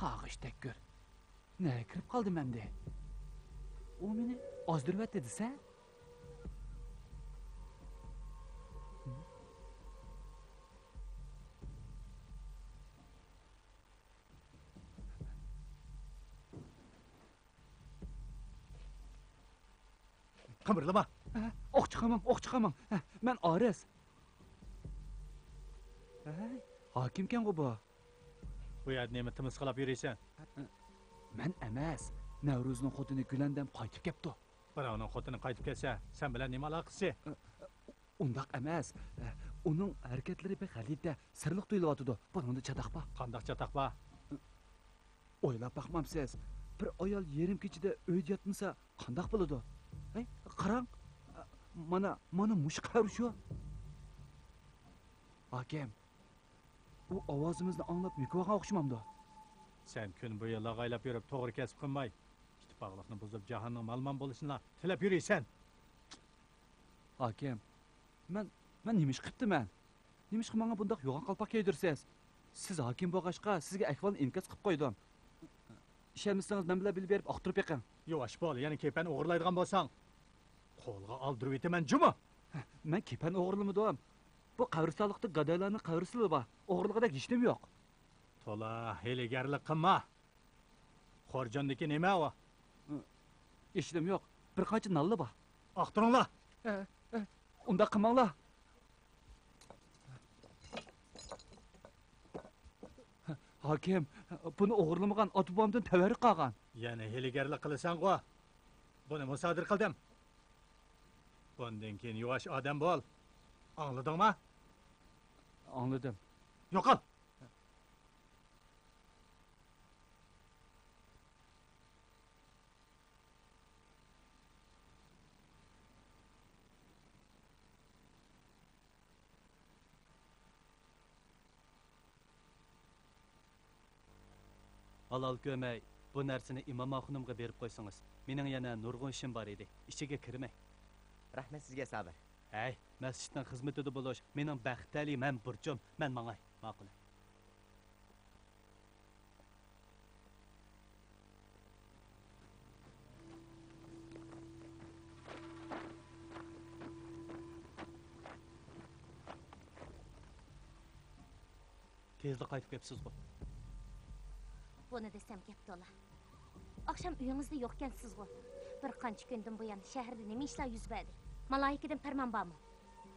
قارغىش تەككۈر. نەگە كىرىپ قالدىم ئەمدى؟ ئۇ مېنى ئازدۇرۇۋەتتى دېسە؟ قىمىرلىما! ھە، ئوق چىقارماڭ، ئوق چىقارماڭ! ھە، مەن ئارىس! ھەي، ھاكىمكەنغۇ بۇ؟ بۇ يەردە نېمە تىمىسقىلاپ يۈرىسەن؟ مەن ئەمەس، نەۋرۇزنىڭ خوتۇنى گۈلەندەم قايتىپ كەپتۇ. بىراۋنىڭ خوتۇنى قايتىپ كەتسە، سەن بىلەن نېمە ئالاقىسى؟ ئۇنداق ئەمەس. ئۇنىڭ ھەرىكەتلىرى بەك غەلىتە، سىرلىق تۇيۇلۇۋاتىدۇ. بۇنىڭدا چاتاق بار. قانداق چاتاق بار؟ ئويلاپ باقمامسىز؟ بىر ئايال يېرىم كېچىدە ئۆيدە ياتمىسا، قانداق بولىدۇ؟ ھەي، قاراڭ! مانا، مانا مۇشۇ قەۋر شۇ. ھاكىم، ئۇ ئاۋازىمىزنى ئاڭلاپ مۆكۈۋالغان ئوخشىمامدۇ؟ سەن كۈن بويى لاغايلاپ يۈرۈپ، توغرا كەسىپ قىلماي، ئىتتىپاقلىقنى بۇزۇپ، جاھاننىڭ مالىمان بولۇشىنىلا تىلەپ يۈرىسەن. ھاكىم، مەن، مەن نېمە ئىش قىپتىمەن؟ نېمىشقا ماڭا بۇنداق يوغان قالپاق كىيدۈرىسىز؟ سىز ھاكىم بولغاچقا، سىزگە ئەھۋالنى ئىنكاس قىلىپ قويدۇم. ئىشەنمىسىڭىز، مەن بىلەن بىللە بېرىپ ئاختۇرۇپ بېقىڭ. يۇۋاش بول، يەنە كېپەن ئوغرىلايدىغان بولساڭ، قولغا ئالدۇرۇۋېتىمەن جۇمۇ! مەن كېپەن ئوغرىلىمىدىم. بۇ قەبرىستانلىقتا گادايلارنىڭ قەبرىسىلا بار. ئوغرىلىغۇدەك ھېچنېمە يوق. تولا ھىيلىگەرلىك قىلما. خورجۇندىكى نېمە ئۇ؟ ھېچنېمە يوق. بىر قانچە نانلا بار. ئاختۇرۇڭلار! ئۇنداق قىلماڭلار. ھاكىم، بۇنى ئوغرىلىمىغان، ئاتا-بوۋامدىن تەۋەررۈك قالغان. يەنە ھىيلىگەرلىك قىلىسەنغۇ؟ بۇنى مۇسادىرە قىلدىم. بۇندىن كېيىن يۇۋاش ئادەم بول. ئاڭلىدىڭما؟ ئاڭلىدىم. يوقال! ھالال كۆرمەي، بۇ نەرسىنى ئىمام ئاخۇنۇمغا بېرىپ قويسىڭىز. مېنىڭ يەنە نۇرغۇن ئىشىم بار ئىدى. ئىچىگە كىرمەي. رەھمەت سىزگە، سابىر. ھەي، مەسچىتنىڭ خىزمىتىدە بولۇش مېنىڭ بەختلىك ھەم بۇرچۇم. مەن ماڭاي. ماقۇل. تېزلا قايتىپ كەپسىزغۇ؟ بۇنى دېسەم گەپ تولا. ئاخشام ئۆيىڭىزدە يوقكەنسىزغۇ؟ بىر قانچە كۈندىن بۇيان شەھەردە نېمە ئىشلار يۈز بەردى؟ مالايىكىدىن پەرمان بارمۇ؟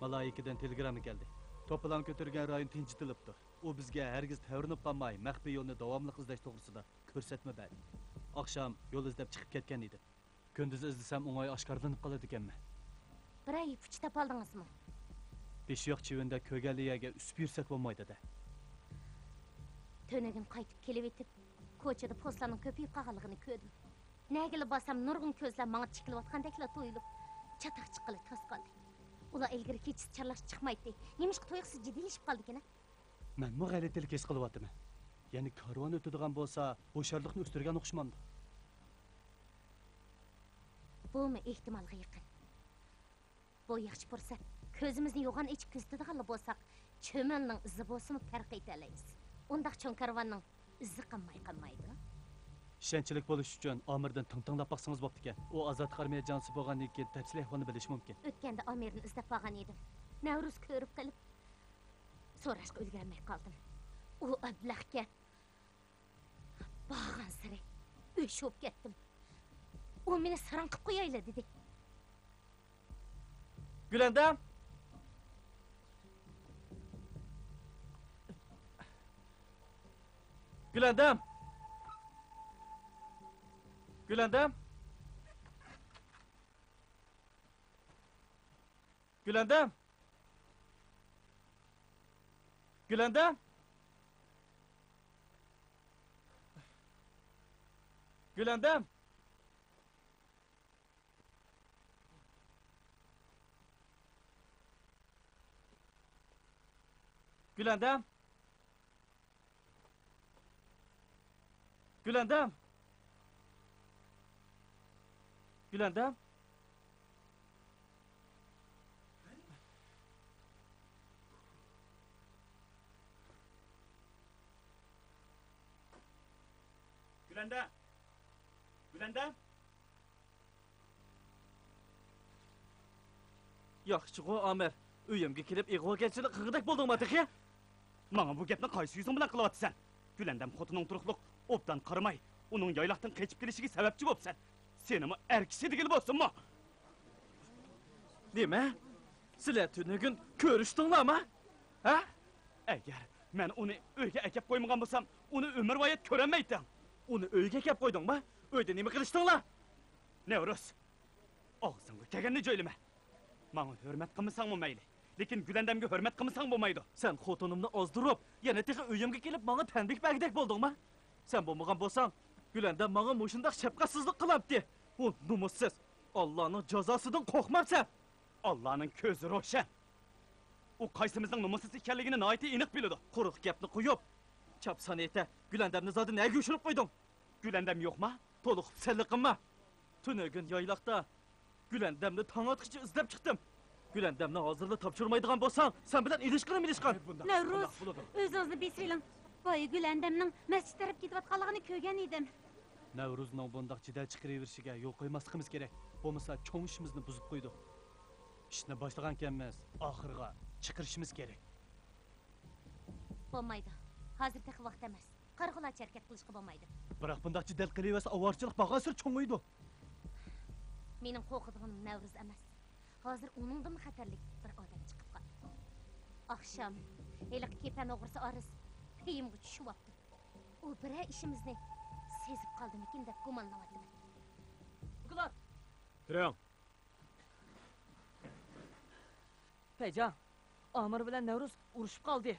مالايىكىدىن تېلېگرامما كەلدى. توپىلاڭ كۆتۈرگەن رايون تىنچىتىلىپتۇ. ئۇ بىزگە ھەرگىز تەۋرىنىپ قالماي، مەخپىي يولنى داۋاملىق ئىزدەش توغرىسىدا كۆرسەتمە بەردى. ئاخشام يول ئىزدەپ چىقىپ كەتكەن ئىدىم. كۈندۈز ئىزدىسەم، ئوڭاي ئاشكارىلىنىپ قالىدىكەنمەن. بىرەر يىپ ئۇچى تاپالدىڭىزمۇ؟ بېشى يوق چىۋىندەك كۆرگەنلا يەرگە ئۈسۈپ يۈرسەك بولمايدۇ-دە. تۈنۈگۈن قايتىپ كېلىۋېتىپ، كوچىدا پوستلارنىڭ كۆپىيىپ قالغانلىقىنى كۆردۈم. نەگىلا بارسام، نۇرغۇن كۆزلەر ماڭا تىكىلىۋاتقاندەكلا تۇيۇلۇپ، چاتاق چىققىلى تاس قالدى. ئۇلار ئىلگىرى كېچىسى چارلاشقا چىقمايتتى. نېمىشقا تۇيۇقسىز جىددىيلىشىپ قالدىكىن؟ مەنمۇ غەلىتىلىك ھېس قىلىۋاتىمەن. يەنە كارۋان ئۆتىدىغان بولسا، ھوشيارلىقنى ئۆستۈرگەن ئوخشىمامدۇ؟ بۇمۇ ئېھتىمالغا يېقىن. بۇ ياخشى پۇرسەت. كۆزىمىزنى يوغان ئېچىپ كۆزىتىدىغانلا بولساق، چۈمۈلىنىڭ ئىزى بولسىمۇ پەرق ئېتەلەيمىز. ئۇنداق چوڭ كارۋاننىڭ ئىزى قالماي قالمايدۇ. ئىشەنچلىك بولۇش ئۈچۈن ئامىردىن تىڭ تىڭلاپ باقسىڭىز بوپتىكەن. ئۇ ئازادلىق ئارمىيە جەڭچىسى بولغاندىن كېيىن تەپسىلىي ئەھۋالنى بىلىشى مۇمكىن. ئۆتكەندە ئامىرنى ئىزدەپ بارغان ئىدىم. نەۋرۇز كۆرۈپ قېلىپ، سوراشقا ئۈلگۈرەلمەي قالدىم. ئۇ ئەبلەخكەن. بارغانسېرى ئۆچ بولۇپ كەتتىم. ئۇ مېنى ساراڭ قىلىپ قويايلا دېدى. گۈلەندەم! گۈلەندەم! گۈلەندەم! گۈلەندەم! گۈلەندەم! گۈلەندەم! گۈلەندەم! گۈلەندەم! گۈلەندەم! گۈلەندەم! گۈلەندەم! ياخشىغۇ ئامىر، ئۆيۈمگە كېلىپ ئىغۋاگەرچىلىك قىلغۇدەك بولدۇڭما تېخى؟ ماڭا بۇ گەپنى قايسى يۈزۈڭ بىلەن قىلىۋاتىسەن؟ گۈلەندەم خوتۇنۇڭ تۇرۇقلۇق ئوبدان قارىماي، ئۇنىڭ يايلاقتىن قېچىپ كېلىشىگە سەۋەبچى بوپسەن. سېنىمۇ ئەر كىشى دېگىلى بولسۇنمۇ؟ نېمە؟ سىلەر تۈنۈگۈن كۆرۈشتۈڭلارمۇ؟ ھە؟ ئەگەر مەن ئۇنى ئۆيگە ئەكەپ قويمىغان بولسام، ئۇنى ئۆمۈرۋايەت كۆرەلمەيتتىڭ. ئۇنى ئۆيگە ئەكەپ قويدۇڭمۇ؟ ئۆيدە نېمە قىلىشتىڭلار؟ نەۋرۇز، ئاغزىڭغا كەلگەننى جۆيلىمە. ماڭا ھۆرمەت قىلمىساڭمۇ مەيلى، لېكىن گۈلەندەمگە ھۆرمەت قىلمىساڭ بولمايدۇ. سەن خوتۇنۇمنى ئازدۇرۇپ، يەنە تېخى ئۆيۈمگە كېلىپ ماڭا تەنبىھ بەرگۈدەك بولدۇڭمۇ؟ سەن بولمىغان بولساڭ، گۈلەندەم ماڭا مۇشۇنداق شەپقەتسىزلىك قىلامتى؟ ئۇ نومۇسسىز، ئاللانىڭ جازاسىدىن قورقمامسەن؟ ئاللانىڭ كۆزى روشەن. ئۇ قايسىمىزنىڭ نومۇسسىز ئىكەنلىكىنى ناھايىتى ئېنىق بىلىدۇ. قۇرۇق گەپنى قويۇپ، چاپسان ئېيتە، گۈلەندەمنى زادى نەگە يوشۇرۇپ قويدۇڭ؟ گۈلەندەم يوقما؟ تولۇقۇپ سەنلىقىمما؟ تۈنۈگۈن يايلاقتا گۈلەندەمنى تاڭ ئاتقىچە ئىزدەپ چىقتىم. گۈلەندەمنى ھازىرلا تاپشۇرمايدىغان بولساڭ، سەن بىلەن ئېلىشقىنىم ئېلىشقان. نەۋرۇز، ئۆزىڭىزنى بېسىۋېلىڭ. بايا گۈلەندەمنىڭ مەسچىت تەرەپ كېتىۋاتقانلىقىنى كۆرگەن ئىدىم. نەۋرۇزنىڭ بۇنداق جېدەل چىقىرىۋېرىشىگە يول قويماسلىقىمىز كېرەك. بولمىسا چوڭ ئىشىمىزنى بۇزۇپ قويىدۇ. ئىشنى باشلىغانكەنمىز، ئاخىرىغا چىقىرىشىمىز كېرەك. بولمايدۇ. ھازىر تېخى ۋاقىت ئەمەس. قارىغۇلارچە ھەرىكەت قىلىشقا بولمايدۇ. بىراق بۇنداق جېدەل قىلىۋەرسە ئاۋارىچىلىك بارغانسېرى چوڭىيىدۇ. مېنىڭ قورقىدىغىنىم نەۋرۇز ئەمەس. ھازىر ئۇنىڭدىنمۇ خەتەرلىك بىر ئادەم چىقىپ قالدى. ئاخشام ھېلىقى كېپەن ئوغرىسى ئارىس پېيىمغا چۈشۈۋاپتۇ. ئۇ بىرەر ئىشىمىزنى سېزىپ قالدىمىكىن دەپ گۇمانلىنىۋاتىمەن. گۇلار! تۇرۇڭ! پەيجان، ئامىر بىلەن نەۋرۇز ئۇرۇشۇپ قالدى.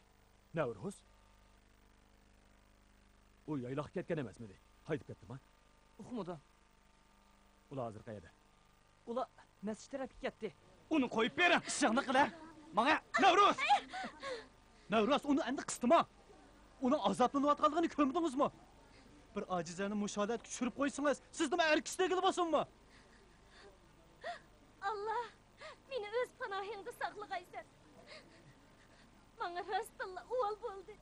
نەۋرۇز؟ ئۇ يايلاققا كەتكەن ئەمەسمىدى؟ قايتىپ كەتتىما؟ ئۇقمىدىم. ئۇلار ھازىر قەيەردە؟ ئۇلار مەسچىت تەرەپكە كەتتى. ئۇنى قويۇپ بېرىڭ! ئىشىڭنى قىلە! ماڭە! نەۋرۇز! نەۋرۇز، ئۇنى ئەمدى قىستىما! ئۇنىڭ ئازابلىنىۋاتقانلىقىنى كۆرمىدىڭىزمۇ؟ بىر ئاجىزلارنى مۇشۇ ھالەتكە چۈشۈرۈپ قويسىڭىز، سىزنىمۇ ئەركىشىتىۋېگىلى بولسۇنمۇ؟ ئاللا، مېنى ئۆز پاناھىڭدا ساقلىغايسەن. ماڭا راستتىنلا ئۇۋال بولدى.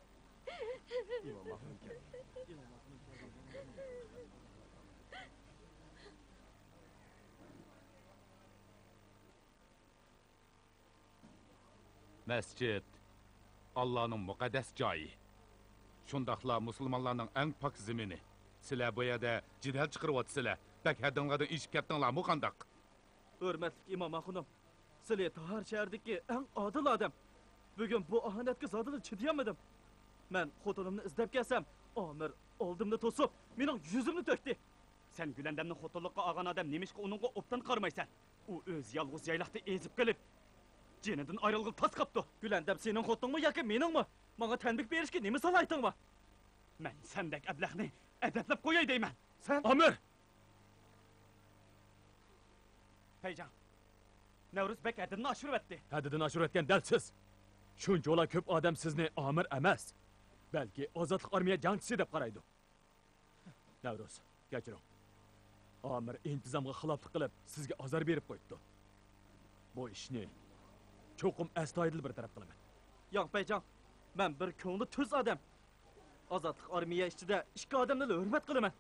مەسچىت، ئاللانىڭ مۇقەددەس جايى. شۇنداقلا مۇسۇلمانلارنىڭ ئەڭ پاك زېمىنى. سىلەر بۇ يەردە جېدەل چىقىرىۋاتىسىلەر. بەك ھەددىڭلاردىن ئېشىپ كەتتىڭلارمۇ قانداق؟ ھۆرمەتلىك ئىمام ئاخۇنۇم، سىلى تاھار شەھىرىدىكى ئەڭ ئادىل ئادەم. بۈگۈن بۇ ئاھانەتكە زادىلا چىدىيالمىدىم. مەن خوتۇنۇمنى ئىزدەپ كەلسەم، ئامىر ئالدىمدا توسۇپ، مېنىڭ يۈزۈمنى تۆكتى. سەن گۈلەندەمنى خوتۇنلۇققا ئالغان ئادەم نېمىشقا ئۇنىڭغا ئوبدان قارىمايسەن؟ ئۇ ئۆزى يالغۇز يايلاقتا ئېزىپ قېلىپ، جېنىدىن ئايرىلغىلى تاس قاپتۇ. گۈلەندەم سېنىڭ خوتۇنۇڭمۇ ياكى مېنىڭمۇ؟ ماڭا تەنبىھ بېرىشكە نېمە سالاھىيىتىڭ بار؟ مەن سەندەك ئەبلەخنى ئەدەپلەپ قوياي دەيمەن. سەن ئامىر! پەيجان، نەۋرۇز بەك ھەددىدىن ئاشۇرۇۋەتتى. ھەددىدىن ئاشۇرۇۋەتكەن دەل سىز. شۇنچىۋالا كۆپ ئادەم سىزنى ئامىر ئەمەس، بەلكى ئازادلىق ئارمىيە جەڭچىسى دەپ قارايدۇ. نەۋرۇز، كەچۈرۈڭ. ئامىر ئىنتىزامغا خىلاپلىق قىلىپ، سىزگە ئازار بېرىپ قويۇپتۇ. بۇ ئىشنى چوقۇم ئەستايىدىل بىر تەرەپ قىلىمەن. ياڭ پەيجاڭ، مەن بىر كۆڭلى تۈز ئادەم. ئازادلىق ئارمىيە ئىچىدە ئىككى ئادەمنىلا ھۆرمەت قىلىمەن.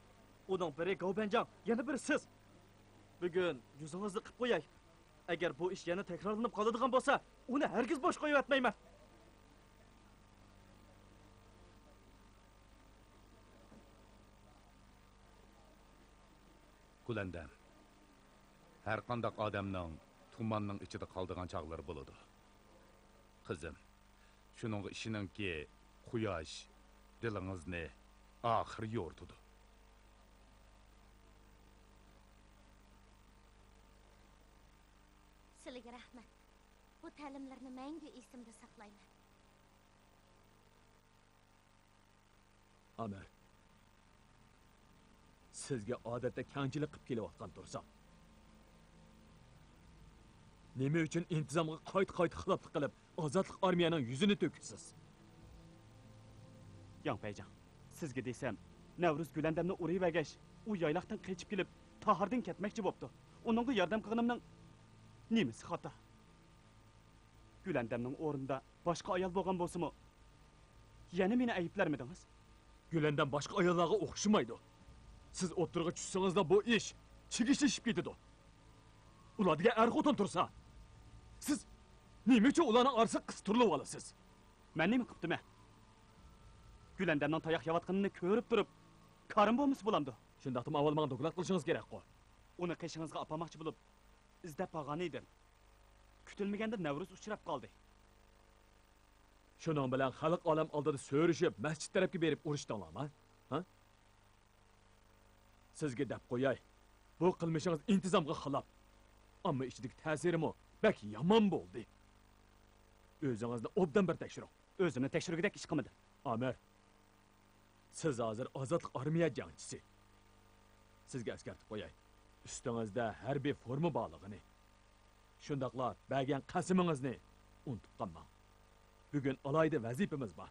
ئۇنىڭ بىرى گاۋبەنجاڭ، يەنە بىرى سىز. بۈگۈن يۈزىڭىزنى قىپ قوياي. ئەگەر بۇ ئىش يەنە تەكرارلىنىپ قالىدىغان بولسا، ئۇنى ھەرگىز بوش قويۇۋەتمەيمەن. گۈلەندەم، ھەرقانداق ئادەمنىڭ تۇماننىڭ ئىچىدە قالىدىغان چاغلىرى بولىدۇ. قىزىم، شۇنىڭغا ئىشىنىڭكى، قۇياش دىلىڭىزنى ئاخىر يورۇتىدۇ. سىلىگە رەھمەت. بۇ تەلىملەرنى مەڭگۈ ئېسىمدە ساقلايمەن. ئامىر، سىزگە ئادەتتە كەڭچىلىك قىپ كېلىۋاتقان تۇرسام، نېمە ئۈچۈن ئىنتىزامغا قايتا-قايتا خىلاپلىق قىلىپ، ئازادلىق ئارمىيەنىڭ يۈزىنى تۆكىسىز؟ ياڭ پەيجاڭ، سىزگە دېسەم، نەۋرۇز گۈلەندەمنى ئۇرۇۋەرگەچ، ئۇ يايلاقتىن قېچىپ كېلىپ، تاھاردىن كەتمەكچى بوپتۇ. ئۇنىڭغا ياردەم قىلغىنىمنىڭ نېمىسى خاتا؟ گۈلەندەمنىڭ ئورنىدا باشقا ئايال بولغان بولسىمۇ، يەنە مېنى ئەيىبلەرمىدىڭىز؟ گۈلەندەم باشقا ئاياللارغا ئوخشىمايدۇ. سىز ئوتتۇرىغا چۈشسىڭىزلا بۇ ئىش چىگىشلىشىپ كېتىدۇ. ئۇلار دېگەن ئەر-خوتۇن تۇرسا، سىز نېمە ئۈچۈن ئۇلارنىڭ ئارىسىغا قىستۇرۇلۇۋالىسىز؟ مەن نېمە قىپتىمەن؟ گۈلەندەمنىڭ تاياق يەۋاتقىنىنى كۆرۈپ تۇرۇپ، كارىم بولمىسا بولامدۇ؟ شۇنداقتىمۇ ئاۋۋال ماڭا دوكلات قىلىشىڭىز كېرەكقۇ. ئۇنى قېشىڭىزغا ئاپارماقچى بولۇپ، ئىزدەپ بارغان ئىدىم. كۈتۈلمىگەندە نەۋرۇز ئۇچراپ قالدى. شۇنىڭ بىلەن خەلق ئالەم ئالدىدا سۆرۈشۈپ، مەسچىت تەرەپكە بېرىپ ئۇرۇشتۇڭلارمۇ؟ ھە؟ سىزگە دەپ قوياي، بۇ قىلمىشىڭىز ئىنتىزامغا خىلاپ. ئامما ئىچىدىكى تەسىرىمۇ بەك يامان بولدى. ئۆزىڭىزنى ئوبدان بىر تەكشۈرۈڭ. ئۆزۈمنى تەكشۈرگۈدەك ئىش قىلمىدىم. ئامىر، سىز ھازىر ئازادلىق ئارمىيە جەڭچىسى. سىزگە ئەسكەرتىپ قوياي، ئۈستىڭىزدە ھەربىي فورما بارلىقىنى، شۇنداقلا بەرگەن قەسىمىڭىزنى ئۇنتۇپ قالماڭ. بۈگۈن ئالاھىدە ۋەزىپىمىز بار.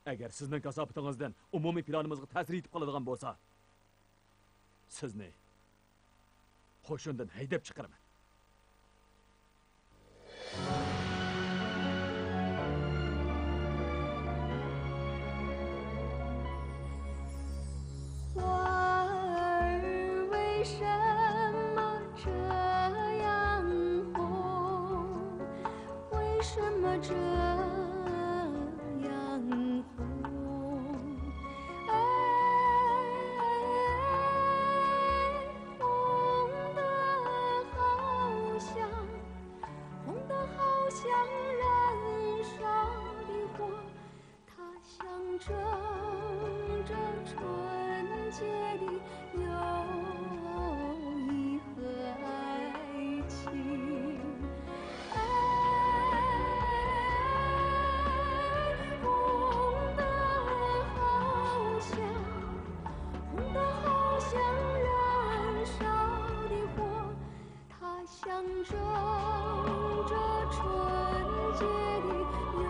ئەگەر سىزنىڭ كاساپىتىڭىزدىن ئومۇمىي پىلانىمىزغا تەسىر يېتىپ قالىدىغان بولسا، سىزنى قوشۇندىن ھەيدەپ چىقىرىمەن. 花儿为什么这样红？为什么这样红？哎，红得好像，红得好像燃烧的火。 它象征着纯洁的友谊和爱情。哎，红得好像，红得好像燃烧的火，它象征着纯洁的友